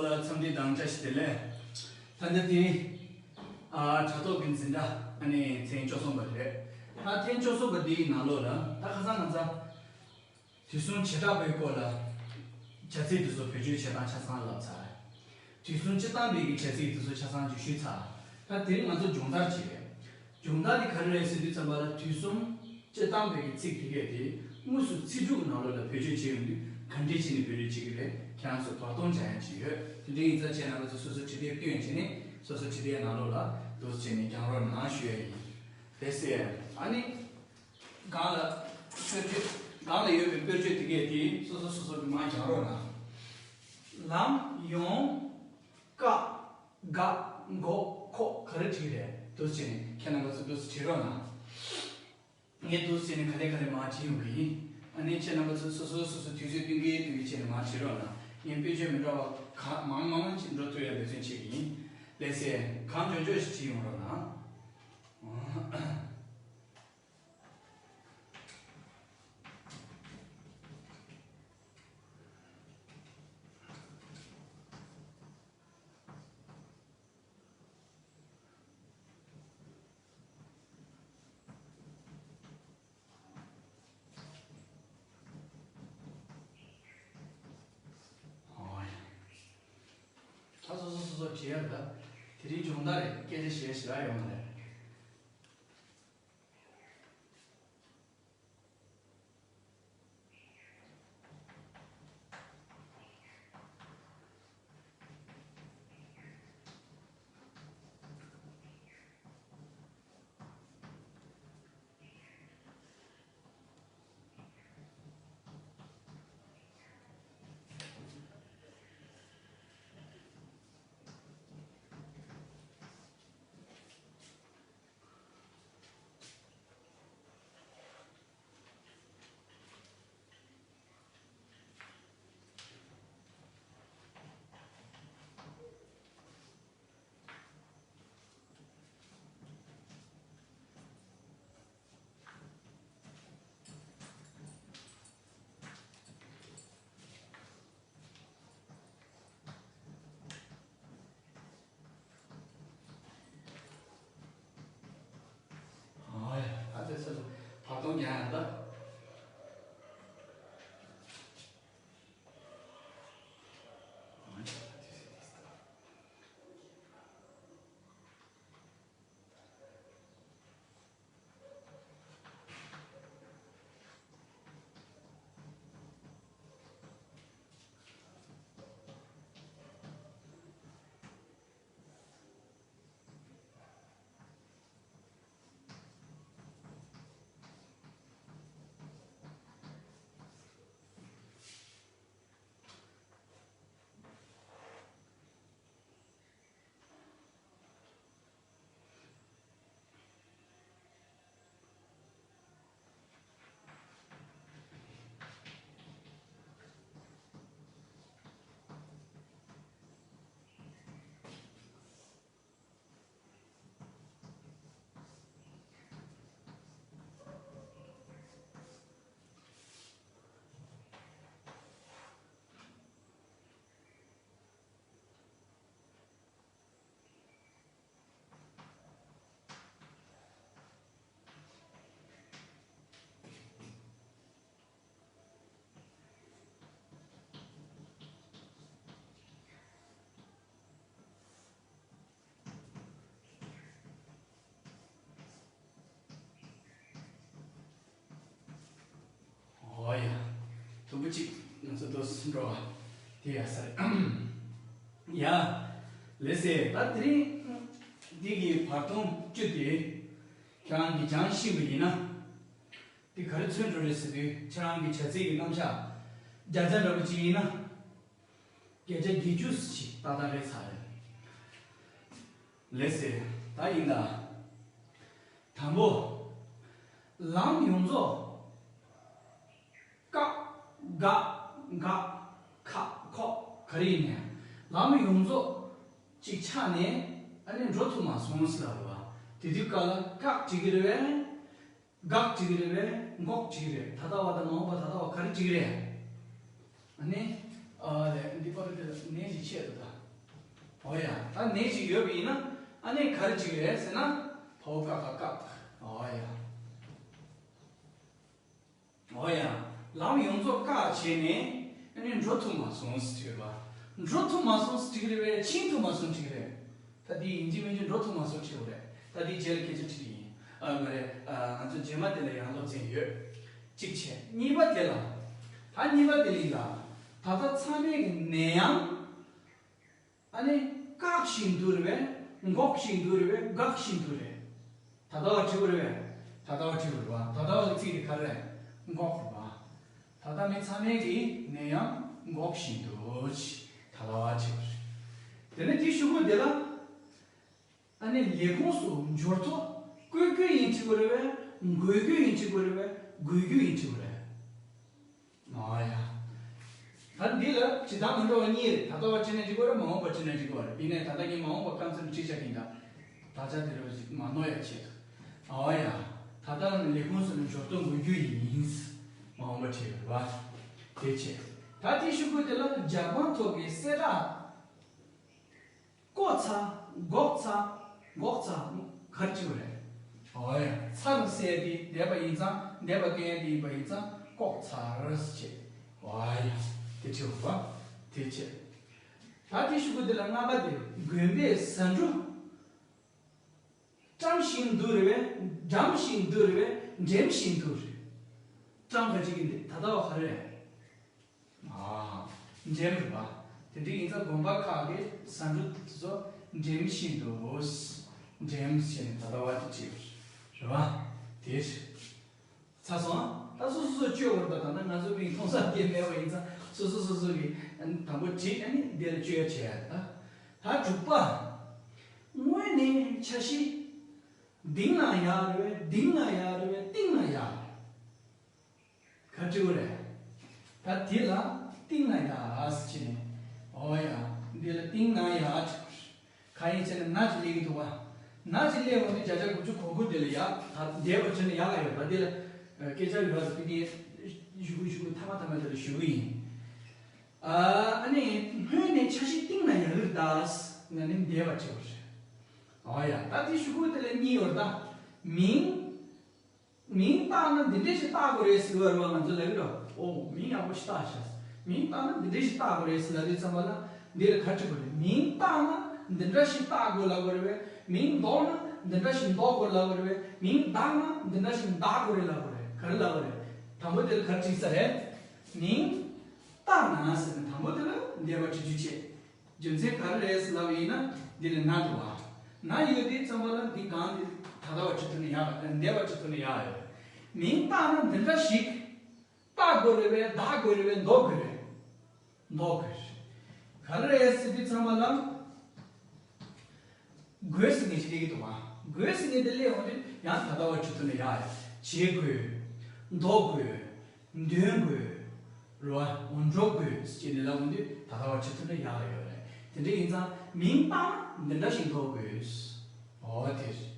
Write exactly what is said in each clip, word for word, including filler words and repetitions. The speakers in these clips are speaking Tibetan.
ལ་འཚམས་འདྲི་དང་བཀྲ་ཤིས་བདེ་ལེགས། ད་ལྟ་དེ་ཨ་དྲ་ཐོག་གི་འཛིན་གྲྭ་ཨ་ནི་ཐེངས་བཅུ་གསུམ་པ་རེད། ད་ཐེངས་བཅུ་གསུམ་པ་འདིའི་ནང་ལོགས་ལ་ད་ཁ་སང་ང་ཚོ་དུས་གསུམ་བྱེ་བྲག་པའི་སྐོར་ལ་བྱ་ཚིག་དེ་ཚོ་བེད་སྤྱོད་བྱེད་སྟངས་ཆ་ཚང་བསླབས་ཚར། དུས་གསུམ་སྤྱི་བཏང་པའི་གི་བྱ་ཚིག་དེ་ཚོ་ཆ་ཚང་བརྗོད་ཞུས་ཚར། ད་དེ་རིང་ང་ཚོ་སྦྱོང་བརྡར་ཅིག་རེད། སྦྱོང་བརྡར་དེ་ག་རེ་རེད་ཟེར་དུས་ཙམ་པ་ལ་དུས་གསུམ་སྤྱི་བཏང་པའི་གི་ཚིག་དེ་གས་དེ་དངོས་སུ་ཚིག་གྲུབ་ནང་ལོགས་ལ་བེད་སྤྱོད་བྱེད་ཡོང་དུས་ག་འདྲས་བྱས་ནས་བེད་སྤྱོད་བྱེད་ཀྱི་རེད། ཁྱེད་རང་ཚོ་བར་སྟོང་སྦྱང་ཡ་ཅིག་ཡོད། དེ་འདྲ་ཡིན་ཙང་ཁྱེད་རྣམ་པ་ཚོ་སོ་སོ་བྲིས་དེབ་བཏོན་བྱས་ནས་སོ་སོ་བྲིས་དེབ་ནང་ལོགས་ལ་འདུག་སེ་བྱས་ནས་སྦྱང་རོགས་གནང་ཞུ་ཡ་ཡིན། དེ་ཟེར་ཨ་ནི། སྒང་ལ་དཔེར་བརྗོད། སྒང་ལ་ཡོད་པའི་དཔེར་བརྗོད་དེ་གས་དེ་སོ་སོ་སོ་སོ་གི་མར་སྦྱང་རོགས་གནང་། ལམ་ཡོངས། ཀ། ག། མགོ། ཁོག་ག་རེ་བྲིས་རེད། འདུག་སེ་བྱས་ནས་ཁྱེད་རྣམ་པ་ཚོ་འདུག་སེ་བྲིས་རོགས་གནང་། ངས་འདུག་སེ་བྱས་ནས་ག་ལེ་ག་ལེ་མར་བྲིས་ཡོང་གི་ཡིན། ཨ་ནི་ཁྱེད་རྣམ་པ་ཚོ་སོ་སོ་སོ་སོ་དུས་ཚོད་སྟོན་གྱི་སྟོན་གྱི་བྱས་ནས་མར་བྲིས་རོགས་གནང་། ངས་དཔེར་བརྗོད་མི་འདྲ་བ་གང་མང་མང་ཅིག་འགྲོ་ཐུབ་ཡ་འབད་བརྩོན་བྱེད་ཀྱི་ཡིན། ལགས་སེ། གང་མགྱོགས་མགྱོགས་ཤིག་བྲིས་ཡོང་རོགས་གནང་། ཨོ་ཡ། ད་སོ་སོ་སོ་སོ་བྲིས་ཡ་ད། དེ་རིང་སྦྱོང་བརྡར་རེད། སྐད་ཆ་བཤད་ཞེ་དྲག་ཡོང་མ་རེད། ཨ་ཡ། ད་དེ་ཚོ་བར་སྟོང་རྒྱག་ཡང་ད། ཨོ་ཡ། དུམ་བུ་གཅིག་ང་ཚོ་དུ་འགྲོ་བ་དེ་ཡ་ས་རེད། ཡ། ལགས་སེ། ད་དེ་རིང་འདི་གི་བར་སྟོང་བཅུ་དེ་ཁྱེད་རང་གིས་སྦྱངས་ཤེས་པ་ཡིན་ན། འདི་ག་རེ་མཚོན་འགྲོ་རེད་ཟེར་དུས་ཁྱེད་རང་གི་བྱ་ཚིག་གི་རྣམ་གཞག་བརྒྱ་ཆ་འདྲ་པོ་ཅིག་ཡིན་ན། བརྒྱ་ཆ་བརྒྱད་ཅུ་ཞིག་ཏག་ཏག་རེད་ཚར་རེད། ལགས་སེ། ད་ཡིན་ད། དང་པོ། ལམ་ཡོངས་རྫོགས། ཀ། ག། ག། ཁ། ཁོ། ག་རེ་ཡིན་ནའི། ལམ་ཡོངས་རྫོགས་གཅིག་ཆགས་ནས་ཨ་ནི་འགྲོ་ཐུབ་མ་སོང་ཟེར་ལབ་རེད་བ། དེ་དུས་སྐབས་ལ་ཀག་བྲིས་ཀྱི་རེད་པས། གག་བྲིས་ཀྱི་རེད་པས། འགོག་བྲིས་ཀྱི་རེད། ད་ལྟ་བ་དང་མ་འོངས་པ་ད་ལྟ་བ་ག་རེ་བྲིས་ཀྱི་རེད། ཨ་ནི། ཨ་ལས་འདི་པར་དེ་ནས་ཅིག་ཆད་འདུག་ད། འོ་ཡ། ད་ནད་ཅིག་ཡོད་པ་ཡིན་ན་ཨ་ནི་ག་རེ་བྱེད་ཀྱི་རེད་ཟེར་ན། ཕོ་བོ་ཀ་ཁ་བཀག་འོ་ཡ། འོ་ཡ། ལམ་ཡོངས་རྫོགས་བཀག་བྱས་ནས་ཨ་ནི་འགྲོ་ཐུབ་མ་སོང་ཟེར་གྱི་རེད་པ། འགྲོ་ཐུབ་མ་སོང་ཟེར་གྱི་རེད་པས། ཕྱིན་ཐུབ་མ་སོང་ཟེར་གྱི་རེད། ད་དེ་ཡིན་གཅིག་མིན་གཅིག་འགྲོ་ཐུབ་མ་སོང་ཟེར་གྱི་རེད། ད་དེ་རྗེས་ལ་སྐད་ཆ་དྲི་གི་ཡིན། ཨ་མ་རེད། ཨ་ང་ཚོ་རྗེས་མ་དེ་ལ་ཡང་སློབ་ཚན་ཡོད། གཅིག་བྱས། གཉིས་པ་དེ་ལ། ད་གཉིས་པ་དེ་ལ་ཡིན་ལ། ད་ལྟ་ཚང་མས་ཀྱི་ནད་ཡམས། ཨ་ནི་བཀག་བཞིན་དུ་རེད་པས། འགོག་བཞིན་དུ་རེད་པས། འགག་བཞིན་དུ་རེད། ད་ལྟ་བ་བྲིས་པ་རེད་པས། ད་ལྟ་བ་བྲིས་པ་རེད་པ། ད་ལྟ་བ་གི་ཚིག་དེ་ག་རེ་རེད། འགོག་རེད་པ། ད་ལྟ་མི་ཚང་མས་ཀྱི་ནད་ཡམས་འགོག་བཞིན་དུ། ད་ལྟ་བ་བྲིས་པ་རེད། དེ་ནས་དེའི་གཞུག་གུ་དེ་ལ། ཨ་ནི་ལས་ཁུངས་སུ་འབྱོར་ཐོ་བཀོད་རྒྱུ་ཡིན་བྲིས་པ་རེད་པས། འགོད་རྒྱུ་ཡིན་བྲིས་པ་རེད་པས། འགོད་རྒྱུ་ཡིན་བྲིས་པ་རེད། ཨ་ཡ། ད་འདི་ལ་ཇི་ལྟར་མི་འགྲོ་བ་གཉིས་རེད། ད་ལྟ་བ་བྲིས་ན་འགྲིག་གི་རེད། མ་འོངས་པ་བྲིས་ན་འགྲིག་གི་རེད། ཡིན་ནའི་ད་ལྟ་ངས་མ་འོངས་པ་རྐང་ཚུན་བྲིས་བཞག་གིན་ད། ད་ཆ་དེ་རུ་ཞིག་མ་ནོར་ཡ་ཆེད་དུ། ཨ་ཡ། ད་ལྟ་ལས་ཁུངས་སུ་ནི་འབྱོར་ཐོ་འགོད་རྒྱུ་ཡིན། མ་འོངས་པ་བྲིས་པ་རེད་པ། དེ་བྱས། ད་དེའི་གཞུག་གུ་དེ་ལ་རྒྱ་སྒང་ཐོག་གི་གསལ་བསྒྲགས། བཀོག་ཚར། འགོག་ཚར། འགོག་ཚར། ག་རེ་བྲིས་པ་རེད། འོ་ཡ། ཚར་ཟེར་དེ་འདས་པ་ཡིན་ཙང་འདས་པ་སྟོན་ཡ་དེ་ཡིན་པ་ཡིན་ཙང་བཀོག་ཚར་ཟེར་བྱས། འོ་ཡ། དེ་བྲིས་པ། དེ་བྱས། ད་དེའི་གཞུག་གུ་དེ་ལ་ལྔ་པ་དེ་དགོན་པའི་ཟ་འབྲུ། བཀྲམ་བཞིན་དུ་རེད་པས། འགྲམ་བཞིན་དུ་རེད་པས། འགྲེམ་བཞིན་དུ་རེད། བཀྲམ་ག་ཅིག་གི་འདི་ད་ལྟ་བ་ག་རེ་རེད། ཨ། འགྲེམ་རེད་པ། དེ་འདྲ་ཡིན་ཙང་དགོན་པ་ཁག་གི་ཟ་འབྲུ་དེ་ཚོ་འགྲེམ་བཞིན་དུ། འགྲེམ་བྱས་ནས་ད་ལྟ་བ་དེ་བྲིས་པ་རེད་པ། དེ་རེད། ཚར་སོང་ཨ། ད་སོ་སོ་སོ་བཅོས་པར་ད་ད་ནི་ང་ཚོ་མིང་མཐོང་ས་སྐྱེ་མེད་པ་ཡིན་ཙང་སོ་སོ་སོ་སོ་གི་དང་པོ་བྲིས། ཨ་ནི་འདི་ལ་བཅོས་བྱས་ད། ད་དྲུག་པ། སྔོན་ནས་འཆར་གཞི། ལྡིང་ན་ཡག་རེད་པས། ལྡིང་ན་ཡག་རེད་པས། ལྡིང་ན་ཡག་རེད། ག་རེ་བྲིས་པ་རེད། ད་འདི་ལ་ལྡིང་ན་ཡག་ཟེར་བྱས་ནས། འོ་ཡ། འདི་ལ་ལྡིང་ན་ཡག་བྲིས་པ་རེད། གང་ཡིན་ཟེར་ན་ན་ཅིག་སླེབས་ཀྱི་འདུག་པ། ན་ཅིག་སླེབས་འོང་དུས་བརྒྱ་ཆ་དགུ་བཅུ་གོ་དགུ་དེ་ལ་ཡག་ད་འདས་པ་བྱས་ན་ཡག་ལ་ཡོད་པ་འདི་ལ། སྐད་ཆ་ཡོད་པ་དེ་ཞུ་གི་ཞུ་གི་མཐའ་མ་མཐའ་མ་དེ་ལ་ཞུ་གི་ཡིན། ཨ་ནི་སྔོན་ནས་འཆར་གཞི་བཏིང་ན་ཡག་གི་རེད་ད། ང་ནི་འདས་པ་བྲིས་པ་རེད། འོ་ཡ། ད་དེ་ཞུ་གི་དེ་ལ་གཉིས་ཡོད་རེད་ད། མིང་། མིང་བཏགས་ན་འདི་འདྲ་ཞིག་བཏགས་དགོས་རེད་ཟེར་གི་ཡོད་རེད་པ། ང་ཚོ་ལབ་ཀྱི་རེད། ཨོ་མིང་ཡག་པོ་ཞིག་བཏགས་ཤག་མིང་བཏགས་ན་འདི་འདྲ་ཞིག་བཏགས་དགོས་རེད་ཟེར་ལབ་དུས་ཙམ་པ་ལ་འདི་ལ་ག་རེ་བྲིས་དགོས་རེད། མིང་བཏགས་ན་འདི་འདྲ་ཞིག་བཏགས་དགོས་ལབ་དགོས་རེད་པས། མིང་འདོགས་ན་འདི་འདྲ་ཞིག་འདོགས་དགོས་ལབ་དགོས་རེད་པས། མིང་གདགས་ན་འདི་འདྲ་ཞིག་གདགས་དགོས་རེད་ལབ་དགོས་རེད། ག་རེ་ལབ་དགོས་རེད། དང་པོ་དེ་ལ་ག་རེ་བྲིས་ས་རེད། མིང་བཏགས་ན་ཟེར་ནས་དང་པོ་དེ་ལ་འདས་པ་བྲིས་རྒྱུ་བྱས། རྒྱུ་མཚན་ག་རེ་རེད་ཟེར་ལབ་པ་ཡིན་ན་འདི་ལ་ན་འདུག་པ། ན་ཡོད་དུས་ཙམ་པ་ལ་འདི་གང་འདི་ད་ལྟ་བ་བྲིས་ཐུབ་ན་ཡག་འདས་པ་བྲིས་ཐུབ་ན་ཡག་ཡོད། མིང་བཏགས་ན་འདི་འདྲ་ཞིག་བཏགས་དགོས་རེད་པས། གདགས་དགོས་རེད་པས། འདོགས་དགོས་རེད། འདོགས་དགོས་རེད། ག་རེ་རེད་ཟེར་དུས་ཙམ་པ་ལ། དགོས་ཟེར་མཁན་ཞིག་སླེབས་ཀྱི་འདུག་པ། དགོས་ཟེར་མཁན་དེ་སླེབས་འོང་དུས་ཡང་ད་ལྟ་བ་བྲིས་ཐུབ་ན་ཡག་ཡོད། བྱེད་དགོས། འདོགས་དགོས། འདོན་དགོས། རེད་པ། འགྲོ་དགོས་ཟེར་ནས་ལབ་འོང་དུས་ད་ལྟ་བ་བྲིས་ཐུབ་ན་ཡག་ཡོད་རེད། དེ་འདྲ་ཡིན་ཙང་མིང་བཏགས་ན་འདི་འདྲ་ཞིག་འདོགས་དགོས། འོ་དེ་རེད།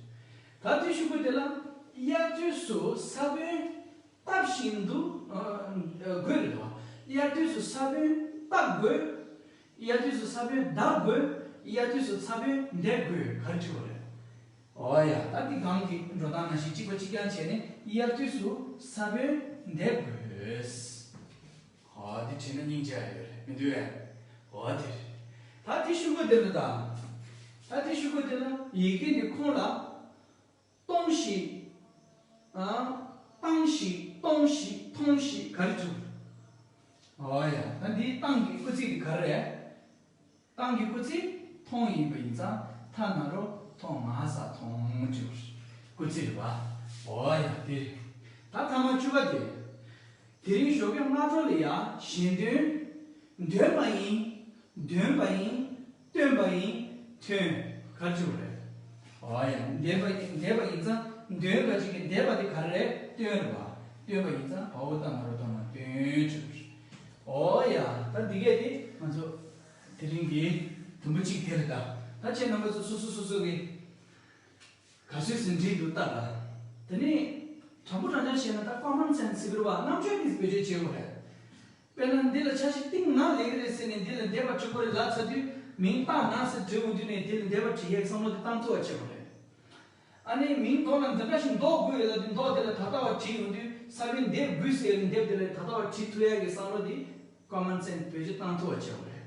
ད་དེའི་གཞུག་གུ་དེ་ལ་དབྱར་དུས་སུ་ས་བོན་བཏབ་བཞིན་དུ། ཨ་ཨ་དགོས་རེད་དོ། དབྱར་དུས་སུ་ས་བོན་བཏབ་དགོས། དབྱར་དུས་སུ་ས་བོན་བཏབ་དགོས། དབྱར་དུས་སུ་ས་བོན་འདེབས་དགོས། ག་རེ་བྲིས་པ་རེད། འོ་ཡ། ད་འདི་གང་གི་འགྲོ་སྟངས་ནང་བཞིན་གཅིག་པ་གཅིག་རྐྱང་བྱས་ནས་དབྱར་དུས་སུ་ས་བོན་འདེབས་དགོས། འོ་འདི་བྲིས་ན་སྙིང་རྗེ་ཡོད་རེད་མི་འདུག་གས། འོ་དེ་རེད། ད་དེའི་གཞུག་གུ་དེ་ལ་ད། ད་དེའི་གཞུག་གུ་དེ་ལ་ཡི་གེ་འདི་ཁོང་ལ། གཏོང་ཞིག་ཨ། བཏང་ཞིག་གཏོང་ཞིག་མཐོང་ཞིག་ག་རེ་བྲིས་པ། འོ་ཡ། ད་འདིའི་བཏང་གི་སྐུལ་ཚིག་དེ་ག་རེ་རེད། བཏང་གི་སྐུལ་ཚིག་མཐོང་ཡིན་པ་ཡིན་ཙང་ཐ་ན་རོ་མཐོང་མ་ས་མཐོང་བྲིས་པ་རེད། སྐུལ་ཚིག་རེད་པ། འོ་ཡ་དེ་རེད། ད་ཐ་མ་བཅུ་པ་དེ། དེ་རིང་ཞོགས་ཀས་སྔ་དྲོ་ལ་ཡ་ཞལ་འདོན། འདོན་པ་ཡིན། འདོན་པ་ཡིན། སྟོན་པ་ཡིན། ཐོན། ག་རེ་བྱུང་རེད། འོ་ཡ། འདོན་པ་ཡིན། འདོན་པ་ཡིན་ཙང་འདོན་པ་ཅིག་གི་འདོན་པ་དེ་ག་རེ་རེད། སྟོན་རེད་པ། སྟོན་པ་ཡིན་ཙང་བ་འོ་ཏ་མ་རོ་ཏ་མ་སྟོན་བྱུང་རེད། འོ་ཡ། ད་འདི་གས་དེ་ང་ཚོ་དེ་རིང་གི་དུམ་བུ་གཅིག་དེ་རེད་ད། ད་ཁྱེད་རྣམ་པ་ཚོ་སོ་སོ་སོ་སོ་གི་ག་ཚོད་ཟིན་བྲིས་འདུག་ལྟ་ལ། དེ་ནས་དྲང་པོ་དྲང་རྐྱང་བཤད་ན་ད་common sense་ཟེར་གི་རེད་བ། རྣམ་དཔྱོད་ཀྱིས་བེད་སྤྱོད་བྱེད་དགོས་རེད། དཔེར་ན་འདི་ལ་འཆར་གཞི་བཏིང་ན་ལེགས་རེད་ཟེར་ནས་འདི་ལ་འདས་པ་བྲིས་པ་རེད་ལབ་ཚར་དུས་ མིང་བཏགས་ན་ཟེར་བྲིས་འོང་དུས་ནས་དེ་ལ་འདས་པ་བྲིས་ཡས་བསམ་བློ་དེ་བཏང་ཐུབ་པ་བྱེད་དགོས་རེད། ཨ་ནི་མིང་འདོགས་ན་འདི་འདྲ་ཞིག་འདོགས་དགོས་ཡོད་ལ་དེ་འདོགས་དེ་ལ་ད་ལྟ་བ་བྲིས་ཡོང་དུས་ས་བོན་འདེབས་དགོས་ཟེར་ནས་འདེབས་དེ་ལ་ད་ལྟ་བ་བྲིས་ཐུབ་ཡས་ཀྱི་བསམ་བློ་དེ་common sense་བེད་སྤྱོད་བཏང་ཐུབ་པ་བྱེད་དགོས་རེད།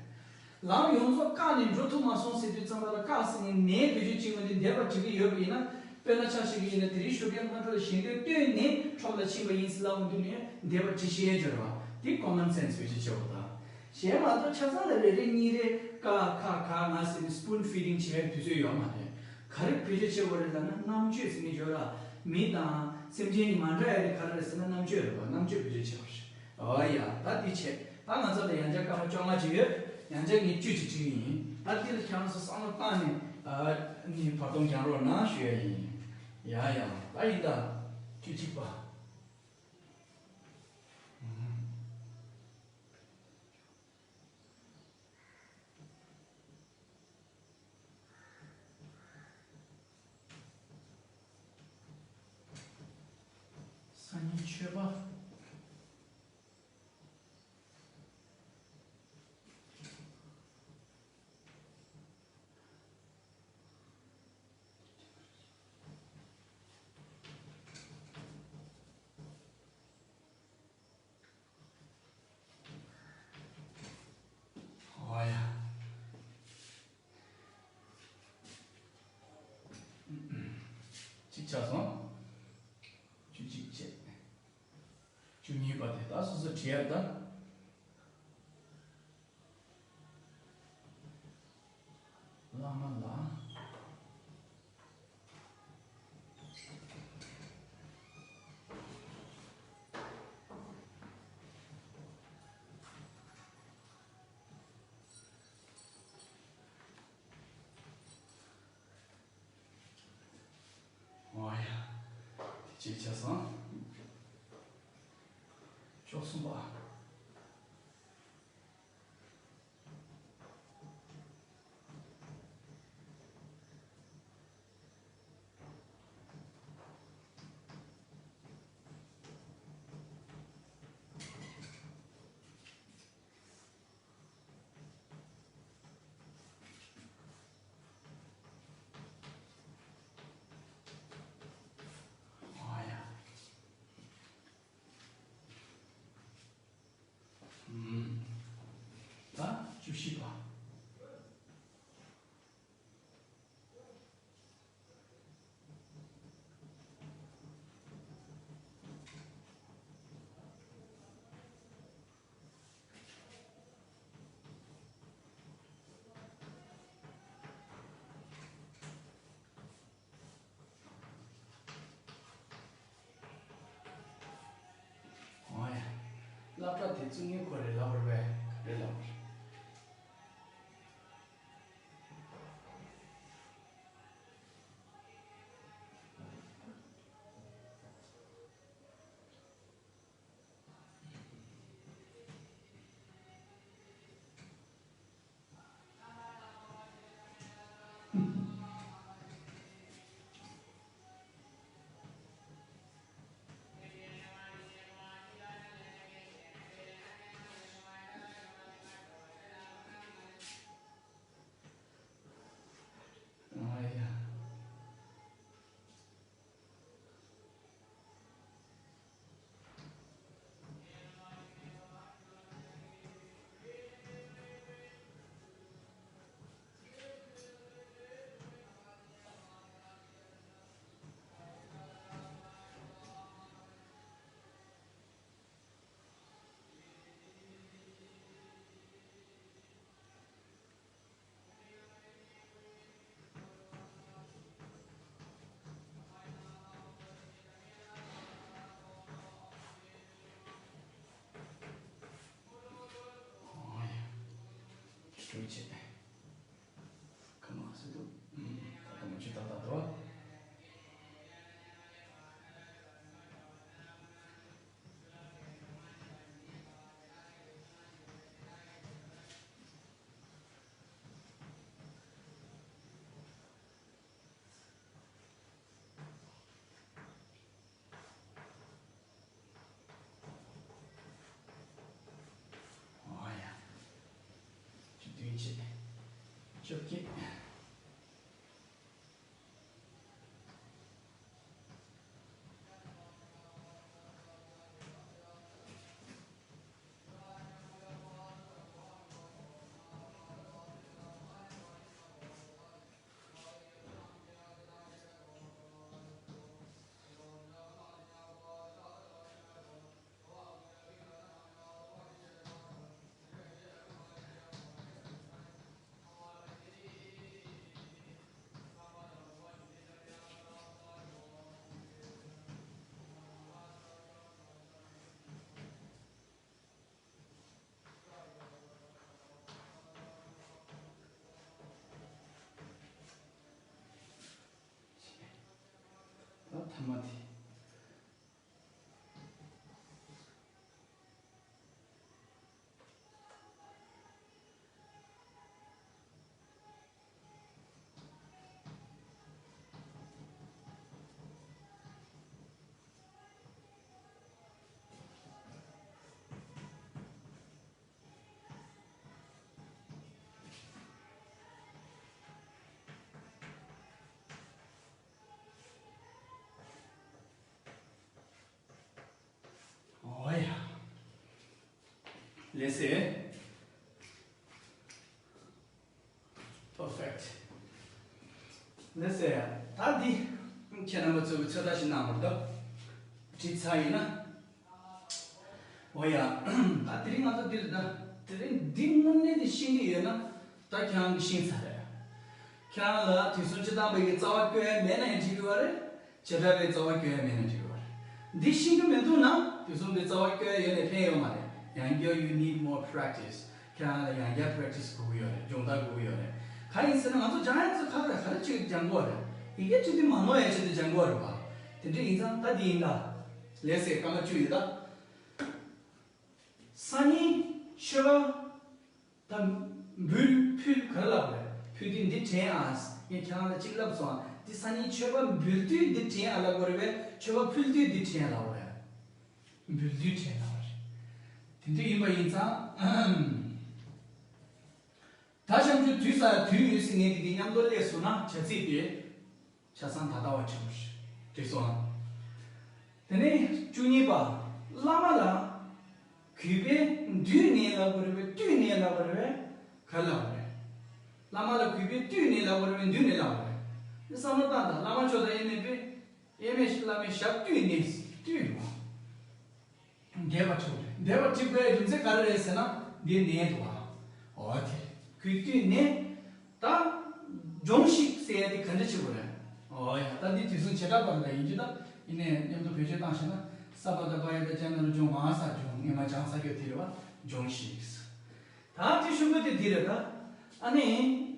ལམ་ཡོངས་རྫོགས་བཀག་ནས་འགྲོ་ཐུབ་མ་སོང་ཟེར་དུས་ཙམ་པ་ལ་བཀག་ཟེར་ནས་ནས་བེད་སྤྱོད་བྱེད་དགོས་དུས་འདས་པ་བྲིས་ཀྱི་ཡོད་པ་ཡིན་ན། དཔེར་ན་ཆ་བཞག་གི་ཡིན་ན་དེ་རིང་ཞོགས་ཀས་སྔ་དྲོ་ལ་ཞལ་འདོན་བཏོན་ནས་འཁྲབ་ལ་ཕྱིན་པ་ཡིན་ཟེར་ལབ་འོང་དུས་ནས་འདས་པ་བྲིས་ཤེས་ཡས་སྦྱོར་བ་དེ་common sense་བེད་སྤྱོད་བྱེད་དགོས་ད། གཞན་མ་གཏོགས་ཆ་ཚང་ལ་རེ་རེ་གཉིས་རེ་ཀ་ཁ་ག་ང་ཟེར་ནས་spoon feeding་བྱེད་ཡག་དུས་ཚོད་ཡོད་མ་རེད། ག་རེ་བེད་སྤྱོད་བྱེད་དགོས་རེད་ལབ་ན་རྣམ་དཔྱོད་ཟེར་ནས་ཡོད་ར། མི་དང་སེམས་ཅན་གཉིས་མ་འདྲ་ཡ་དེ་ག་རེ་རེད་ཟེར་ན་རྣམ་དཔྱོད་རེད་པ། རྣམ་དཔྱོད་བེད་སྤྱོད་བྱེད་པ་རེད། ཨོ་ཡ་ད་འདི་བྱས་ད་ང་ཚོ་ལ་ཡང་བསྐྱར་སྐར་མ་བཅོ་ལྔ་ཅིག་ཡོད། ཡང་བསྐྱར་ངས་བཅུ་ཅིག་བྲིས་ཡིན། ད་འདི་ལ་ཁྱེད་རང་ཚོ་བསམ་བློ་བཏང་ནས་ཨ་ནི་བར་སྟོང་རྒྱག་རོགས་གནང་ཞུ་ཡ་ཡིན། ཡ་ཡ་ད་ཡིན་ད་བཅུ་གཅིག་པ། སང་ཉིན་མཆོད་པ། ཨོ་ཡ། གཅིག་ཆགས་སོང་། བཅུ་གཅིག་བྱས། བཅུ་གཉིས་པ་དེ་ད་སོ་སོ་བྲིས་ཡ་ད། བླ་མ་ལ། ཨོ་ཡ། དེ་ཅིག་ཆགས་སོང་། བཅུ་གསུམ་པ། ཨོ་ཡ། ད་བཅུ་བཞི་པ། ཨོ་ཡ། སློབ་གྲྭ་དེ་བཙུགས་མཁན་ཁོ་རེད་ལབ་པ་རེད་པས། ག་རེ་ལབ་པ་རེད། ཨ་ཡ། ཨོ་ཡ། ཁྱོད་ཀྱིས། ཁ་མ་སུ་དུ། ད་ལྟ་མ་ཆུ་ཏག་ཏག་འདུག་ཨོ་ཡ། བཅུ་བདུན་བྱས། བཅོ་བརྒྱད། ད་ཐ་མ་དེ། ཨོ་ཡ། ལགས་སེ། Perfect། ལགས་སེ། ད་འདི་ཁྱེད་རྣམ་པ་ཚོས་ཚོད་ལྟ་ཞིག་གནང་བར་དུ་བྲིས་ཚར་ཡིན་ན། ཨོ་ཡ། ད་དེ་རིང་ང་ཚོ་འདིར་ད་དེ་རིང་འདི་དངོས་གནས་དེ་ཤེས་ཀྱི་ཡོད་ན། ད་ཁྱེད་རང་གིས་ཤེས་ཚར་རེད། ཁྱེད་རང་ལ་དུས་གསུམ་སྤྱིར་བཏང་པའི་གི་རྩ་བ་བཀོད་ཡ་མེད་ན་ཡང་འགྲིག་གི་ཡོད་རེད། བྱེ་བྲག་པའི་རྩ་བ་བཀོད་ཡ་མེད་ན་འགྲིག་གི་ཡོད་རེད། འདི་ཤེས་ཀྱི་མི་འདུག་ན་དུས་གསུམ་གྱི་རྩ་བ་བཀོད་ཡ་ཡོད་ནས་ཕན་ཡོད་མ་རེད། ཡང་བསྐྱར་you need more practice། ཁྱེད་རང་ལ་ཡང་བསྐྱར་practice་དགོས་ཀྱི་ཡོད་རེད། སྦྱོང་བརྡར་དགོས་ཀྱི་ཡོད་རེད། གང་ཡིན་ཟེར་ན་ང་ཚོ་སྦྱང་ཡ་ཚོ་ཁག་རེད། ག་རེ་ཅིག་སྦྱང་དགོས་རེད། ཡི་གེ་བྲིས་དུས་མ་ནོར་ཡ་ཆེད་དུ་སྦྱང་དགོས་རེད་པ། དེ་འདྲ་ཡིན་ཙང་ད་འདི་ཡིན་ད། ལགས་སེ། སྐར་མ་བཅུ་ཡོད་ད། སང་ཉིན་མཆོད་པ་ད་འབུལ་ཕུལ་ག་རེ་ལབ་རེད། ཕུལ་དུས་འདི་དྲན་ཨ། ངས་ཁྱེད་རང་ལ་གཅིག་ལབ་སོང་ཨ། འདི་སང་ཉིན་མཆོད་པ་འབུལ་དུས་འདི་དྲན་ཨ་ལབ་དགོས་རེད་པས། མཆོད་པ་ཕུལ་དུས་འདི་དྲན་ལབ་རེད། འབུལ་དུས་དྲན་ལབ་རེད། དེ་འདྲ་ཡིན་པ་ཡིན་ཙང་། ད་ཞབས་ཀྱུ་དུས་ས་ཡ་དུས་ཡོད་ཟེར་མཁན་དེ་གའི་མཉམ་དུ་སླེབས་སོང་ན་བྱ་ཚིག་དེ་ཆ་ཚང་ད་ལྟ་བ་བྲིས་པ་རེད། བྲིས་སོང་ཨ། དེ་ནས་བཅུ་གཉིས་པ། བླ་མ་ལ་གུས་པས་འདུད་ནས་ལབ་དགོས་རེད་པས། བཏུད་ནས་ལབ་དགོས་རེད་པས། ག་ལབ་དགོས་རེད། བླ་མ་ལ་གུས་པས་བཏུད་ནས་ལབ་དགོས་རེད་པས། འདུད་ནས་ལབ་དགོས་རེད། འདི་བསམ་བློ་བཏང་དང་། བླ་མ་མཆོག་དང་དབྱེར་མེད་པས། དབྱེར་མེད་བླ་མའི་ཞབས་བཏུད་ནས། བཏུད་རེད་པ། འདས་པ་བྲིས་པ་རེད། འདས་པ་བྲིས་པའི་རྒྱུ་མཚན་ག་རེ་རེད་ཟེར་ན། འདི་ནས་འདུག་ཨ། འོ་དེ་རེད། གུས་བཏུད་ནས། ད་སྦྱོངས་ཤིག་ཟེར་ཡ་དེ་ག་འདྲ་བྱེད་དགོས་རེད། འོ་ཡ། ད་འདི་དུས་གསུམ་བྱེ་བྲག་པ་རེད། ད་ཡིན་རྒྱུ་ད་ཡིན་ནས་མཉམ་དུ་བེད་སྤྱོད་བཏང་ཤེས་ན། ས་པ་ད་པ་ཡ་ད་ཅ་ན་རུ་སྦྱོང་། ང་ས་སྦྱོང་། ངས་མ་སྦྱངས་ས་ཡོད་དེ་རེད་པ། སྦྱོངས་ཤིག། ད་དེ་ཤུ་མུ་དེ་འདི་རེད་ད། ཨ་ནི་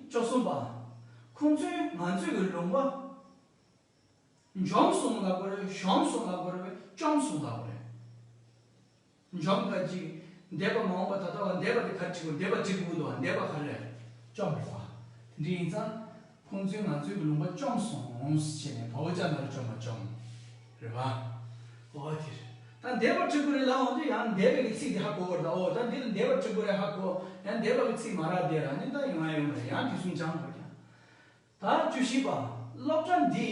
བཅུ་གསུམ་པ། ཁོང་ཚོས་ང་ཚོའི་གི་ལུང་པ། འཇོམས་སོང་ལབ་དགོས་རེད། གཞོམ་སོང་ལབ་དགོས་རེད། བཅོམ་སོང་ལབ་དགོས་རེད། འཇོམས་ག་ཅིག་འདས་པ་མ་འོངས་པ་ད་ལྟ་བ། འདས་པ་དེ་ག་རེ་བྱེད་དགོས། འདས་པ་བྲིས་དགོས་འདུག་བ། འདས་པ་ག་རེ་རེད། བཅོམ་རེད་བ། དེ་འདྲ་ཡིན་ཙང་ཁོང་ཚོས་ང་ཚོའི་གི་ལུང་པ་བཅོམ་སོང་ཟེར་ནས་བ་འོ་ཅ་ན་རོ་བཅོ་མ་བཅོམ། རེད་བ། འོ་དེ་རེད། ད་འདས་པ་བྲིས་དགོས་རེད་ལབ་འོང་དུས་ཡང་འདས་པའི་གི་ཚིག་དེ་ཧ་གོ་བར་ད། འོ་ད་འདི་ལ་འདས་པ་བྲིས་དགོས་རེད་ཧ་གོ། ཡང་འདས་པ་གི་ཚིག་མ་རག་དེ་ར་ནི་ད་ཡོང་ཡ་ཡོང་རེད། ཡང་དུས་གསུམ་སྦྱང་དགོས་ཀྱང་། ད་བཅུ་བཞི་པ། སློབ་གྲྭ་འདི་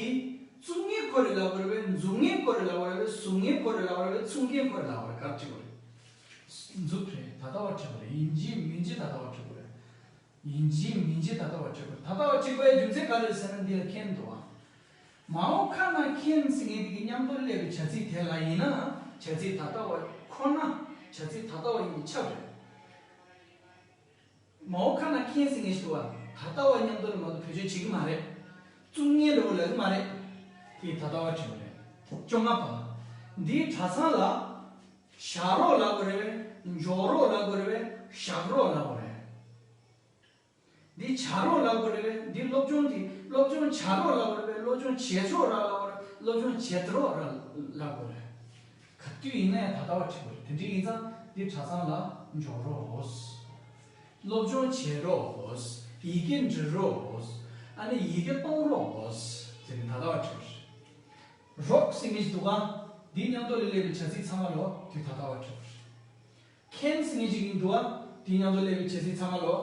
བཙུགས་མཁན་ཁོ་རེ་ལབ་དགོས་རེད་པས། འཛུགས་མཁན་ཁོ་རེ་ལབ་དགོས་རེད་པས། བཟོ་མཁན་ཁོ་རེ་ལབ་དགོས་རེད་པས། ཚུགས་མཁན་ཁོ་རེ་ལབ་དགོས་རེད། ག་རེ་བྲིས་དགོས་རེད། འཛུགས་རེད། ད་ལྟ་བ་བྲིས་དགོས་རེད། ཡིན་གཅིག་མིན་གཅིག་ད་ལྟ་བ་བྲིས་དགོས་རེད། ཡིན་གཅིག་མིན་གཅིག་ད་ལྟ་བ་བྲིས་དགོས་རེད། ད་ལྟ་བ་བྲིས་དགོས་ཡའི་རྒྱུ་མཚན་ག་རེ་རེད་ཟེར་ན། འདི་ལ་མཁན་འདུག་བ། མའོ་ཁ་ན་མཁན་ཟེར་མཁན་དེ་གི་མཉམ་དུ་སླེབས་པའི་བྱ་ཚིག་དེ་ལ་ཡིན་ན། བྱ་ཚིག་ད་ལྟ་བ་ཁོ་ན། བྱ་ཚིག་ད་ལྟ་བ་ཡིན་པས་ཁྱབ་རེད། མའོ་ཁ་ན་མཁན་ཟེར་མཁན་ཞིག་འདུག་བ། ད་ལྟ་བ་མཉམ་དུ་ལ་མ་གཏོགས་བེད་སྤྱོད་བྱེད་ཀྱི་མ་རེད། བཙུགས་མཁན་འདྲ་བོ་ལབ་ཀྱི་མ་རེད། དེ་ད་ལྟ་བ་བྲིས་པ་རེད། བཅོ་ལྔ་པ། འདིའི་གྲྭ་ཚང་ལ་བཞག་རོགས་ལབ་དགོས་རེད་པས། འཇོག་རོགས་ལབ་དགོས་རེད་པས། བཞག་རོགས་ལབ་དགོས་རེད། འདི་བྱ་རོགས་ལབ་དགོས་རེད་པས། འདི་སློབ་སྦྱོང་དེ་སློབ་སྦྱོང་བྱ་རོགས་ལབ་དགོས་རེད་པས། སློབ་སྦྱོང་བྱེད་ཆོག་ར་ལབ་དགོས་རེད། སློབ་སྦྱོང་བྱེད་རོགས་ར་ལབ་དགོས་རེད། ག་དུས་ཡིན་ན་ཡང་ད་ལྟ་བ་བྲིས་དགོས་རེད། དེ་འདྲ་ཡིན་ཙང་འདི་གྲྭ་ཚང་ལ་འཇོག་རོགས། སློབ་སྦྱོང་བྱེད་རོགས། ཡི་གེ་འབྲི་རོགས། ཨ་ནི་ཡི་གེ་གཏོང་རོགས་ཟེར་ནས་ད་ལྟ་བ་བྲིས་པ་རེད། རོགས་ཟེར་མཁན་ཞིག་འདུག་ག། འདིའི་མཉམ་དུ་ལ་སླེབས་པའི་བྱ་ཚིག་ཚང་མ་ལོ་དུས་ད་ལྟ་བ་བྲིས་པ་རེད། མཁན་ཟེར་མཁན་ཞིག་ཡིན་འདུག་ག། དེའི་མཉམ་དུ་སླེབས་པའི་བྱ་ཚིག་ཚང་མ་ལོ་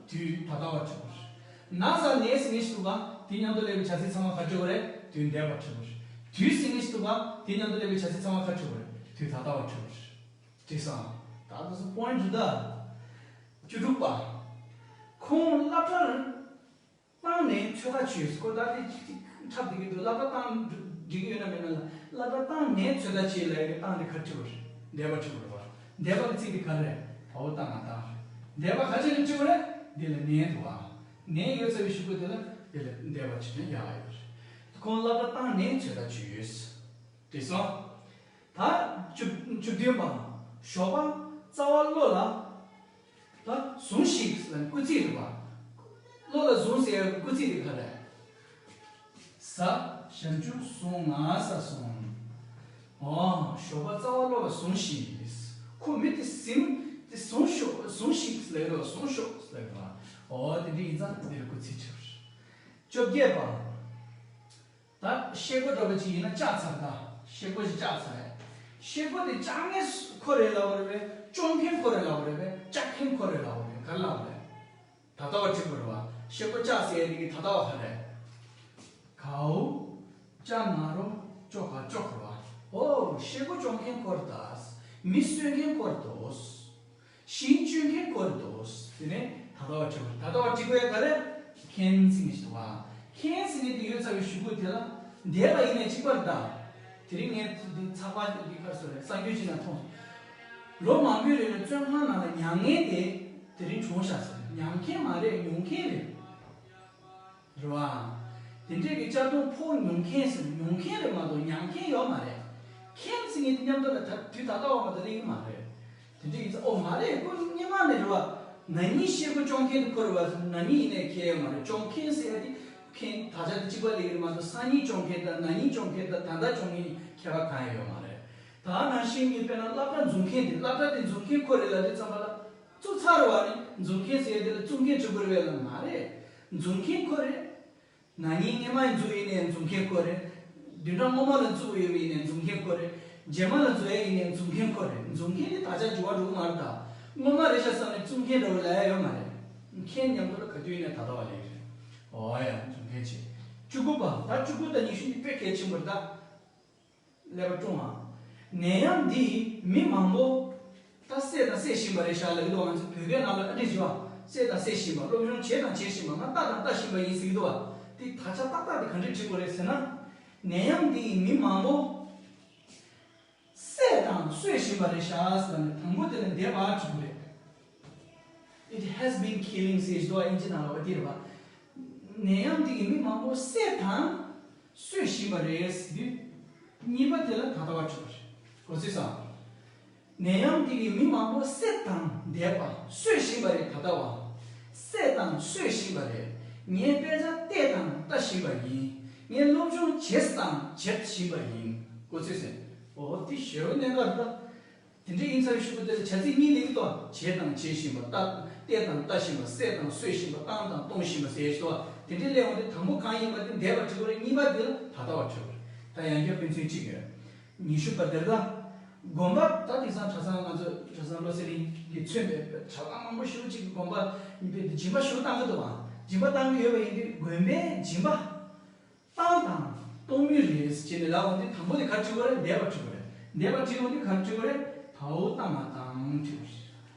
དུས་ད་ལྟ་བ་བྲིས་པ་རེད། ན་ས་ནས་ཟེར་མཁན་ཞིག་འདུག་ག་དེ་མཉམ་དུ་སླེབས་པའི་བྱ་ཚིག་ཚང་མ་ག་རེ་བྲིས་པ་རེད། དུས་འདས་པ་བྲིས་པ་རེད། དུས་ཟེར་མཁན་ཞིག་འདུག་ག་དེ་མཉམ་དུ་སླེབས་པའི་བྱ་ཚིག་ཚང་མ་ག་རེ་བྲིས་པ་རེད། དུས་ད་ལྟ་བ་བྲིས་པ་རེད། བྲིས་སོང་། ད་དུ་སུ་པོ་ཡིན་ཊི་རེད་ད། བཅུ་དྲུག་པ། ཁོང་སློབ་གྲྭར་བཏང་ནས་ཚོད་ལྟ་བྱས། ཁོ་ད་དེ་ཅིག་འཁྲབ་བསྡད་ཀྱི་འདུག་སློབ་གྲྭ་བཏང་འགྲིག་གི་ཡོད་ན་མེད་ན་ལ། སློབ་གྲྭ་བཏང་ནས་ཚོད་ལྟ་བྱས་ལབ་ཡ་གི་བཏང་དེ་ག་རེ་བྲིས་པ་རེད། འདས་པ་བྲིས་པ་རེད་བ། འདས་པ་གི་ཚིག་དེ་ག་རེ་རེད། ད་འོ་ད་ང་བཏང་རེད། འདས་པ་ག་ཅིག་ལ་བྲིས་པ་རེད། འདི་ལ་ནས་འདུག་བ། ནས་ཡོད་ཚར་བའི་གཞུག་གུ་དེ་ལ་འདི་ལ་འདས་པ་བྲིས་ན་ཡག་ཡོད་རེད། ཁོང་སློབ་གྲྭ་བཏང་ནས་ཚོད་ལྟ་བྱས་ཡོད། བྲིས་སོང་། ད་བཅུ་བཅུ་བདུན་པ། ཞོགས་པ་རྩ་བ་བློ་ལ། ད་ཟུངས་ཤིག་ལ་སྐུལ་ཚིག་རེད་པ། བློ་ལ་ཟུངས་ཟེར་ཡག་སྐུལ་ཚིག་དེ་ག་རེ། གཟའ་ཞབས་ཀྱུ་བཟུང་ང་ས་སོང་། ཨོ་ཞོགས་པ་རྩ་བ་བློ་ལ་ཟུངས་ཤིག་ཁོ་མི་དེ་ཟིན་དེ་ཟུངས་ཤོག་ཟུངས་ཤིག་ལབ་རོགས་ཟུངས་ཤོག་ལབ་རོགས། ཨོ་དེ་འདྲ་ཡིན་ཙང་དེ་ལ་སྐུལ་ཚིག་བྱེད་པ་རེད། བཅོ་བརྒྱད་པ། ད་ཤེལ་སྒོ་འདྲ་པོ་ཅིག་ཡིན་ན་བཅག་ཚར། ད་ཤེལ་སྒོ་ཞིག་བཅག་ཚར། ཤེལ་སྒོ་དེ་བཅག་མཁན་ཁོ་རེད་ལབ་པ་རེད་པས། བཅོ་མཁན་ཁོ་རེད་ལབ་པ་རེད་པས། བཅག་མཁན་ཁོ་རེད་ལབ་པ་རེད། ག་རེ་ལབ་པ་རེད། ད་ལྟ་བ་བྲིས་པ་རེད་བ། ཤེལ་སྒོ་བཅག་ཟེར་ཡ་དེ་གི་ད་ལྟ་བ་ག་རེ། གའུ་ཅ་ན་རོ་ཅོ་ག་ཅོག་རེད་བ། ཨོ་ཤེལ་སྒོ་བཅོ་མཁན་ཁོ་རེད་ད། མི་གསོད་མཁན་ཁོ་རེད་དོ། ཤིང་གཅོད་མཁན་ཁོ་རེད་དོ། དེ་ནས་ད་ལྟ་བ་བྲིས་པ། ད་ལྟ་བ་བྲིས་དགོས་ཡ་ག་རེ། མཁན་ཟེར་མཁན་ཞིག་འདུག་བ། མཁན་ཟེར་མཁན་དེ་ཡོད་ཚར་བའི་གཞུག་གུ་དེ་ལ་འདས་པ་ཡིན་ནའི་གཅིག་པ་རེད་ད། དེ་རིང་ངས་འདི་ཚགས་པར་འདི་ག་རེ་ཟེར་རེད། གསར་འགྱུར་ཅིག་ནང་མཐོང་སོང་། ལོ་མང་པོའི་རིང་ལ་བཙོན་ཁང་ནང་ལ་མྱངས་མཁན་དེ་དེ་རིང་གྲོངས་ཤག་ཟེར། མྱངས་མཁན་མ་རེད། མྱོང་མཁན་རེད། རེད་བ། དེ་འདྲས་ཀྱི་གཅར་རྡུང་ཕོག་མྱོང་མཁན་ཟེར། མྱོང་མཁན་རེད་མ་གཏོགས་མྱངས་མཁན་ཡོད་མ་རེད། མཁན་ཟེར་མཁན་དེ་མཉམ་དུ་ལ་ད་དུས་ད་ལྟ་བ་མ་གཏོགས་སླེབས་ཀྱི་མ་རེད། དེ་འདྲས་ཡིན་ཙང་ཨོ་མ་རེད། ཁོ་སྔོན་མ་ནས་རེད་བ། ན་ནིང་ཤེལ་སྒོ་བཅོ་མཁན་དེ་ཁོ་རེད་བ། ན་ནིང་ཡིན་ནའི་ཁྱད་ཡོད་མ་རེད། བཅོ་མཁན་ཟེར་ཡ་དེ་མཁན་ད་ཆ་དེ་གཅིག་པ་སླེབས་ཀྱི་རེད་མ་གཏོགས་སང་ཉིན་བཅོ་མཁན་དང་ན་ནིང་བཅོ་མཁན་དང་ད་ལྟ་བཅོ་མཁན་ཁྱད་པར་གང་ཡང་ཡོད་མ་རེད། ད་ནང་བཞིན་གྱི་དཔེར་ན་སློབ་གྲྭ་འཛུགས་མཁན་དེ། སློབ་གྲྭ་དེ་འཛུགས་མཁན་ཁོ་རེད་ལབ་དུས་ཙམ་པ་ལ། བཙུགས་ཚར་བ་ནི་འཛུགས་མཁན་ཟེར་ཡ་དེ་ལ་བཙུགས་མཁན་བྲིས་དགོས་རེད་པས་ལ། མ་རེད། འཛུགས་མཁན་ཁོ་རེད། ན་ནིང་སྔོན་མ་འཛུགས་ཡིན་ནའི་འཛུགས་མཁན་ཁོ་རེད། བདུན་ཕྲག་སྔོན་མ་ལ་འཛུགས་ཡོད་པ་ཡིན་ནའི་འཛུགས་མཁན་ཁོ་རེད། རྗེས་མ་ལ་འཛུགས་ཡ་ཡིན་ནའི་འཛུགས་མཁན་ཁོ་རེད། འཛུགས་མཁན་དེ་ད་ཆ་འགྱུར་བ་འགྲོ་གི་མ་རེད་ད། སྔོན་མ་རེད་ཤག་བསམ་ནས་བཙུགས་མཁན་འདྲ་བོ་ལབ་ཡ་ཡོད་མ་རེད། མཁན་མཉམ་དུ་ལ་ག་དུས་ཡིན་ནའི་ད་ལྟ་བ་ལབ་ཡ་རེད། ཨོ་ཡ། འཛུགས་མཁན་བྱས། བཅུ་དགུ་པ། ད་བཅུ་དགུ་དང་ཉི་ཤུ་འདི་དཔེ་གལ་ཆེན་པོ་རེད་ད། ཀླད་པ་སྲུང་ཨ། ནད་ཡམས་འདིས་མི་མང་པོ། ད་བསད་དང་བསད་བཞིན་པ་རེད་ཤག་ལབ་ཀྱི་འདུག་ང་ཚོ་བོད་སྐད་ནང་ལ་ཨ་འདྲས་བྱས་པ། བསད་དང་བསད་བཞིན་པ། སློབ་སྦྱོང་བྱས་དང་བྱེད་བཞིན་པ། ང་ལྟ་དང་ལྟ་བཞིན་པ་ཡིན་ཟེར་གྱི་འདུག་བ། དེ་ད་ཆ་ཏག་ཏག་དེ་ག་འདྲས་བྲིས་དགོས་རེད་ཟེར་ན། ནད་ཡམས་འདིས་མི་མང་པོ་བསད་དང་གསོད་བཞིན་པ་རེད་ཤག་ཟེར་ནས་དང་པོ་དེ་ལ་འདས་པ་བྲིས་དགོས་རེད། It has been killing ཟེར་གྱི་འདུག་བ། དབྱིན་ཇི་ནང་ལ་བ་དེ་རེད་བ། ནད་ཡམས་འདི་གིས་མི་མང་པོ་བསད་དང་གསོད་བཞིན་པ་རེད་ཟེར་དུས། གཉིས་པ་དེ་ལ་ད་ལྟ་བ་བྲིས་པ་རེད། གོ་ཚོད་སོང་། ནད་ཡམས་འདི་གིས་མི་མང་པོ་བསད་དང་འདས་པ། གསོད་བཞིན་པ་རེད་ད་ལྟ་བ། བསད་དང་གསོད་བཞིན་པ་རེད། ངས་དཔེ་ཆ་བལྟས་དང་ལྟ་བཞིན་པ་ཡིན། ངས་སློབ་སྦྱོང་བྱས་དང་བྱེད་བཞིན་པ་ཡིན། གོ་ཚོད་སོང་། འོ་དེ་ཞེ་པོ་གནད་འགག་རེད་ད། དེ་འདྲ་ཡིན་ཚར་བའི་གཞུག་གུ་དེ་ལ་བྱ་ཚིག་གཉིས་སླེབས་ཀྱི་འདུག་བྱས་དང་བྱེད་བཞིན་པ། ལྟ་བལྟས་དང་ལྟ་བཞིན་པ། བསད་དང་གསོད་བཞིན་པ། བཏང་དང་གཏོང་བཞིན་པ་ཟེར་ཞིག་འདུག་དེ་འདྲ་སླེབས་འོང་དུས་དང་པོ་གང་ཡིན་པ་དེ་འདས་པ་བྲིས་པ་རེད། གཉིས་པ་དེ་ལ་ད་ལྟ་བ་བྲིས་པ་རེད། ད་ཡང་བསྐྱར་དཔེ་མཚོན་གཅིག་ཡོད། ཉི་ཤུ་པ་དེར་ད། དགོན་པ་ད་དེང་སང་གྲྭ་ཚང་ང་ཚོ་གྲྭ་ཚང་བློ་གསལ་གླིང་གིས་མཚོན་པའི་གྲྭ་ཚང་མང་པོ་ཞེ་པོ་ཅིག་གི་དགོན་པ་ཡིན་པའི་སྦྱིན་པ་ཞེ་པོ་བཏང་གི་འདུག་བ། སྦྱིན་པ་བཏང་གི་ཡོད་པ་ཡིན་དུས་དགོན་པའི་སྦྱིན་པ། བཏང་དང་གཏོང་མུས་རེད་ཅེས་ནས་ལབ་འོང་དུས་དང་པོ་དེ་ག་རེ་བྲིས་དགོས་རེད། འདས་པ་བྲིས་དགོས་རེད། འདས་པ་བྲིས་འོང་དུས་ག་རེ་བྲིས་དགོས་རེད། གའུ་ཏ་མ་བཏང་བྲིས་དགོས་རེད།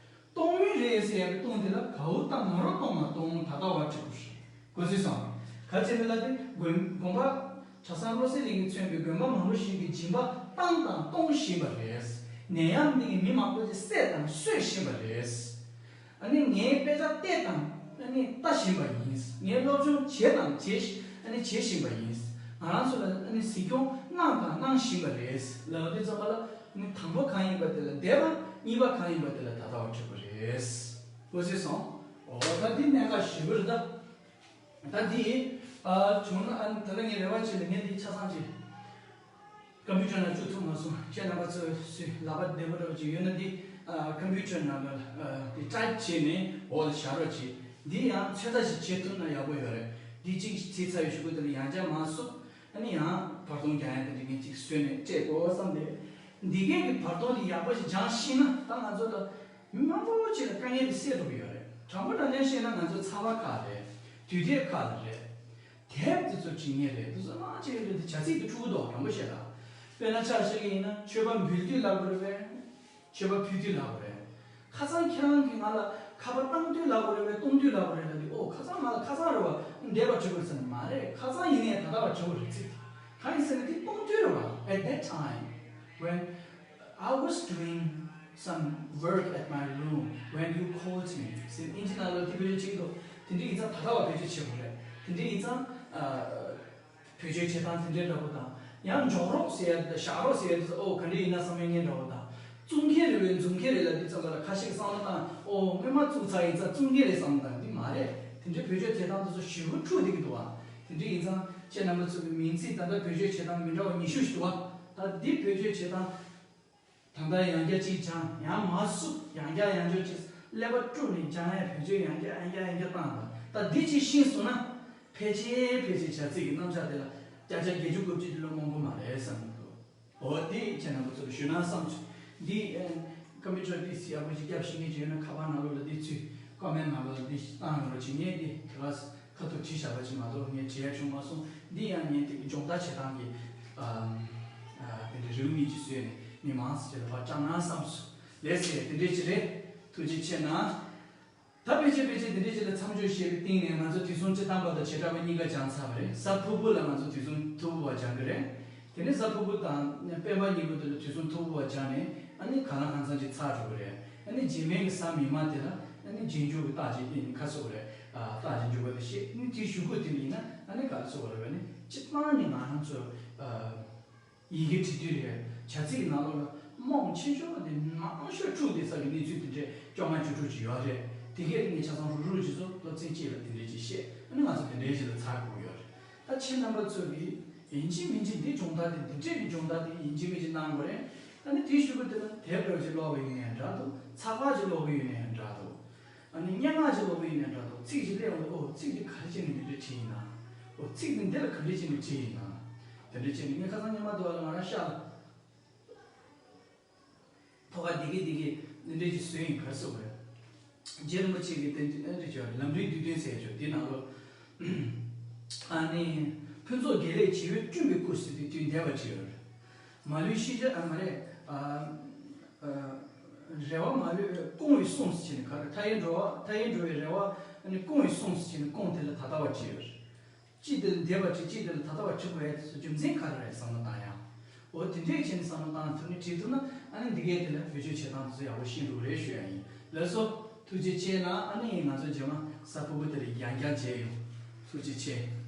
གཏོང་མུས་རེད་ཟེར་ཡག་གི་གཏོང་དེ་ལ་གའུ་ཏ་མ་རོ་གཏོང་མ་གཏོང་ད་ལྟ་བ་བྲིས་དགོས་རེད། གོ་ཚོད་སོང་། ག་རེ་བྱས་ནས་ལབ་དུས་དགོན་དགོན་པ། གྲྭ་ཚང་བློ་གསལ་གླིང་གིས་མཚོན་པའི་དགོན་པ་མང་པོ་ཞིག་གི་སྦྱིན་པ་བཏང་དང་གཏོང་བཞིན་པ་རེད། ནད་ཡམས་འདི་གིས་མི་མང་པོ་ཞིག་བསད་དང་གསོད་བཞིན་པ་རེད། ཨ་ནི་ངས་དཔེ་ཆ་བལྟས་དང་ཨ་ནི་ལྟ་བཞིན་པ་ཡིན། ངས་སློབ་སྦྱོང་བྱས་དང་བྱེད་ཨ་ནི་བྱེད་བཞིན་པ་ཡིན། ང་རང་ཚོ་ལ་ཨ་ནི་གཟིགས་སྐྱོང་གནང་དང་གནང་བཞིན་པ་རེད་ལབ་དུས་ཙམ་པ་ལ། ཨ་ནི་དང་པོ་གང་ཡིན་པ་དེ་ལ་འདས་པ། གཉིས་པ་གང་ཡིན་པ་དེ་ལ་ད་ལྟ་བ་བྲིས་པ་རེད། གོ་ཚོད་སོང་། འོ་ད་འདི་གནད་འགག་ཞེ་པོ་རེད་ད། ད་འདི་ཨ་བྱུང་ན། ཨ་ནི་ད་ལྟ་ངས་རེ་བ་བྱས་ལ་ངས་འདི་ཆ་ཚང་ཅིག་ཀམ་པུ་ཊར་ནང་བཅུག་ཐུབ་མ་སོང་། ཁྱེད་རྣམ་པ་ཚོ་སུས་ལག་པ་བདེ་པོ་འདྲ་བོ་ཅིག་ཡོད་ན་འདི་ཨ་ཀམ་པུ་ཊར་ནང་ལ་ཨ་འདི་ཊའིབ་བྱས་ནས་འོག་ལ་བཞག་རོགས་བྱེད། འདི་ཡང་ཚོད་ལྟ་ཞིག་བྱེད་ཐུབ་ན་ཡག་པོ་ཡོད་རེད། འདི་གཅིག་བྱས་ཚར་བའི་གཞུག་གུ་དེ་ལ་ཡང་བསྐྱར་མར་བསུབ། ཨ་ནི་ཡང་བར་སྟོང་རྒྱག་ཡ་དེ་འདྲ་ངས་གཅིག་བཟོས་ནས་སྤྲད་དགོས་བསམ་སྟེ། འདི་གས་ཀྱི་བར་སྟོང་འདི་ཡག་པོ་ཞིག་སྦྱངས་ཤེས་ན་ད་ང་ཚོ་ལ་མི་མང་པོ་ཅིག་ལ་དཀའ་ངལ་དེ་སེལ་ཐུབ་ཀྱི་ཡོད་རེད། དྲང་པོ་དྲང་བདེན་བཤད་ན་ང་ཚོ་ཚ་བ་ཁག་རེད། དུས་དེབ་ཁག་ལ་རེད། དེབ་དེ་ཚོ་བྲིས་ངེས་རེད། དེ་ཚོ་མང་ཆེ་ཡོད་རེད། དེ་བྱ་ཚིག་དེ་འཁྲུག་གི་འདུག། དྲང་པོ་བཤད་ན། དཔེར་ན་ཆ་བཞག་གི་ཡིན་ན་མཆོད་པ་འབུལ་དུས་ལབ་དགོས་རེད་པས། མཆོད་པ་ཕུལ་དུས་ལབ་དགོས་རེད། ཁ་སང་ཁྱེད་རང་གིས་ང་ལ་ཁ་པར་བཏང་དུས་ལབ་དགོས་རེད་པས། གཏོང་དུས་ལབ་དགོས་རེད་ལབ་དུས། ཨོ་ཁ་སང་ང་ལ་ཁ་སང་རེད་བ། འདས་པ་བྱེད་དགོས་ཟེར་ན་མ་རེད། ཁ་སང་ཡིན་ནའི་ད་ལྟ་བ་བྱེད་དགོས་རེད། ཚིག་དེ་གང་ཡིན་ཟེར་ན་དེ་གཏོང་དུས་རེད་བ། At that time, when I was doing some work at my room, when you called me. ཟེར་ཨིན་ཇི་ནང་ལ་དེ་བེད་སྤྱོད་བྱེད་ཀྱི་འདུག། དེ་འདྲ་ཡིན་ཙང་ད་ལྟ་བ་བེད་སྤྱོད་བྱེད་དགོས་རེད། དེ་འདྲ་ཡིན་ཙང་ཨ། བེད་སྤྱོད་བྱེད་སྟངས་དེ་འདྲའི་འདྲ་པོ་དང་། ཡང་འཇོག་རོགས་ཟེར་ཡ་དེ་དང་བཞག་རོགས་ཟེར་ཡ་དེ་ཚོ་ཨོ་ག་འདྲ་ཡིན་ན་བསམ་ཡ་ངའི་འདྲ་པོ་དང་། བཙུགས་མཁན་རེད་པས་འཛུགས་མཁན་རེད་ལབ་དུས་ཙམ་པ་ལ་ཁ་ཤས་ཀྱིས་བསམ་བློ་བཏང་། ཨོ་སྔོན་མ་བཙུགས་ཚར་ཡིན་ཙང་བཙུགས་མཁན་རེད་བསམ་བློ་བཏང་། འདི་མ་རེད། དེ་འདྲའི་བེད་སྤྱོད་བྱེད་སྟངས་དེ་ཚོ་ཞེ་པོ་འཁྲུག་བསྡད་ཀྱི་འདུག་བ། དེ་འདྲ་ཡིན་ཙང་ཁྱེད་རྣམ་པ་ཚོ་གི་མིང་ཚིག་ད་ལྟ་བེད་སྤྱོད་བྱེད་སྟངས་མི་འདྲ་བ་ཉི་ཤུ་ཞིག་འདུག་བ། ད་འདི་བེད་སྤྱོད་བྱེད་སྟངས། ད་ལྟ་ཡང་བསྐྱར་གཅིག་སྦྱང་། ཡང་མ་བསུབ། ཡང་བསྐྱར་ཡང་བསྐྱར་གཅིག་ཀླད་པ་དཀྲུགས་ནས་སྦྱང་ཡ། བེད་སྤྱོད་ཡང་བསྐྱར་ཡང་བསྐྱར་ཡང་བསྐྱར་བཏང་། ད་ད་འདི་གཅིག་ཤེས་སོང་ན། ཕལ་ཆེར་ཕལ་ཆེར་བྱ་ཚིག་གི་རྣམ་གཞག་དེ་ལ་བརྒྱ་ཆ་བརྒྱད་ཅུ་དགུ་བཅུ་དེ་ལ་མང་པོ་མ་རེད་བསམ་གྱི་འདུག། འོ་དེ་ཁྱེད་རྣམ་པ་ཚོར་ཞུས་ན་བསམ་བྱུང་། འདི་ཨ། ཀམ་པུ་ཊར་པི་སི་ཡག་པོ་ཞིག་རྒྱབ་ཤེས་མཁན་ཅིག་ཡོད་ན་ཁ་པར་ནང་ལོགས་ལ་འདི་ཚུར་ཀོ་མེན་ནང་ལོགས་ལ་འདི་བཏང་རོགས་བྱེད། ངས་འདི་དེ་ག་ཁ་ཐུག་བྲིས་བཞག་པ་ཅིག་མ་གཏོགས་ངས་བྲིས་ཡ་བྱུང་མ་སོང་། འདི་ཡང་ངས་དེ་སྦྱོང་བརྡར་བྱེད་སྟངས་ཀྱི་ཨ། ཨ། དེ་འདྲའི་རེའུ་མིག་ཅིག་བཟོས་ནས་མི་མང་ཚོ་ལ་ཕར་བཀྲམ་ན་བསམ་སོང་། ལགས་སེ། དེ་འདྲའི་ཅིག་རེད། ཐུགས་རྗེ་ཆེ་གནང་། ད་ཕལ་ཆེར་ཕལ་ཆེར་དེ་འདྲའི་ཅིག་ལ་མཚམས་འཇོག་བྱས་པའི་སྟེང་ནས་ང་ཚོ་དུས་གསུམ་སྤྱིར་བཏང་པ་དང་བྱེ་བྲག་པ་གཉིས་ཀ་སྦྱངས་ཚར་བ་རེད། གཟའ་ཕུར་བུ་ལ་ང་ཚོ་དུས་གསུམ་ཐོར་བུ་བ་སྦྱང་གི་རེད། དེ་ནས་གཟའ་ཕུར་བུ་དང་སྤེན་པ་གཉིས་པོ་དེ་ལ་དུས་གསུམ་ཐོར་བུ་བ་སྦྱངས་ནས་ཨ་ནི་གང་ལ་གང་འཚམ་ཅིག་ཚར་འགྲོ་གི་རེད། ཨ་ནི་རྗེས་མའི་གི་གཟའ་མིག་དམར་དེ་ལ་ཨ་ནི་རྗེས་འཇུག་གི་རྟགས་ཅིག་དེ་ནི་ཁ་གསོ་གི་རེད། ཨ། རྟགས་ཅིག་འཇུག་པ་དེ་ཤེས། ཨ་ནི་དེའི་གཞུག་གུ་དེ་ལ་ཡིན་ན་ཨ་ནི་ག་རེ་གསོ་གི་རེད་པས་ནི། སྤྱིར་བཏང་ནི་ང་རང་ཚོ་ཨ། ཡི་གེ་འབྲི་དུས་རེད། བྱ་ཚིག་གི་ནང་ལོགས་ལ་རྨོངས་ཆེ་ཤོས་དེ་མང་ཤོས་འཁྲུག་བསྡད་ས་གི་གནས་ཚུལ་དེ་འདྲས་བཅོ་ལྔ་བཅུ་དྲུག་ཅིག་ཡོད་རེད། དེ་གས་ངས་ཆ་ཚང་རུག་རུག་ཅིག་བཟོ། སློབ་ཚན་གཅིག་ལ་དེ་འདྲས་ཅིག་བཤད། ཨ་ནི་ང་ཚོ་དེ་འདྲས་ཅིག་ལ་ཚར་དགོས་ཡོད་རེད། ད་ཁྱེད་རྣམ་པ་ཚོ་གིས་ཡིན་གཅིག་མིན་གཅིག་འདི་སྦྱོང་བརྡར་དེ་འདི་འདྲས་ཀྱི་སྦྱོང་བརྡར་དེ་ཡིན་གཅིག་མིན་གཅིག་གནང་དགོས་རེད། ཨ་ནི་དེའི་གཞུག་གུ་དེ་ལ་དེབ་འདྲ་བོ་ཅིག་ཀློག་པ་ཡིན་ནའི་འདྲ་འདུག། ཚགས་པར་ཅིག་ཀློག་པ་ཡིན་ནའི་འདྲ་འདུག། ཨ་ནི་སྙན་ངག་ཅིག་ཀློག་པ་ཡིན་ནའི་འདྲ་འདུག། ཚིག་ཅིག་ཀློག་ཡོང་དུས་ཨོ་ཚིག་འདི་ག་རེ་བྱས་ནས་འདི་འདྲ་བྲིས་ཡིན་ན། ཨོ་ཚིག་འདི་འདི་ལ་ག་འདྲ་བྱས་ནས་བྲིས་ཡིན་ན། དེ་འདྲ་བྱས་ནས་ངས་ཁ་སང་སྔོན་མ་དུ་བ་ལ་ང་རང་ཤག་ལ་ཐོ་ག་འདི་གི་འདི་གི་འདི་འདྲ་ཅིག་བཟོས་ཡིན། ག་རེ་ཟེར་དགོས་རེད། རྗེ་རིན་པོ་ཆེ་གི་དེ་འདྲ་ཅིག་ལམ་རིམ་བསྡུས་དོན་ཟེར་ཅིག་འདི་ནང་ལོགས། ཨ་ནི་ཕུན་ཚོགས་དགེ་ལེགས་བྱིའུས་བསྐྲུན་པའི་སྐུ་ཟེར་དུས་དུས་འདས་པ་ཅིག་ཡོད་རེད། མ་ལུས་ཤེས་བྱ། ཨ་མ་རེད། ཨ། ཨ། རེ་བ་མ་ལུས་སྐོང་བའི་གསུང་ཟེར་ནས་ག་རེ། མཐའ་ཡས་འགྲོ་བ། མཐའ་ཡས་འགྲོ་བའི་རེ་བ་ནི་སྐོང་བའི་གསུང་ཟེར་ནས་སྐོང་དེ་ལ་ད་ལྟ་བ་བྲིས་ཡོད་རེད། ཅི་དེ་ལ་འདས་པ་བྲིས། ཅི་དེ་ལ་ད་ལྟ་བ་བྲིས་དགོས་ཡ་དེ་ཚོ་རྒྱུ་མཚན་ག་རེ་རེད་བསམ་བློ་བཏང་ཡ། འོ་དེ་འདྲས་བྱས་ནས་བསམ་བློ་བཏང་ཐུབ་ནས་བྲིས་ཐུབ་ན་ཨ་ནི་འདི་གས་དེ་ལ་བེད་སྤྱོད་བྱེད་སྟངས་དེ་ཚོ་ཡག་པོ་ཤེས་འགྲོ་གི་རེད་ཞུ་ཡ་ཡིན། ལགས་སོ། ཐུགས་རྗེ་ཆེ་གནང་། ཨ་ནི་ང་ཚོ་རྗེས་མ་གཟའ་ཕུར་བུ་དེ་ལ་ཡང་བསྐྱར་མཇལ་ཡོང་། ཐུགས་རྗེ་ཆེ།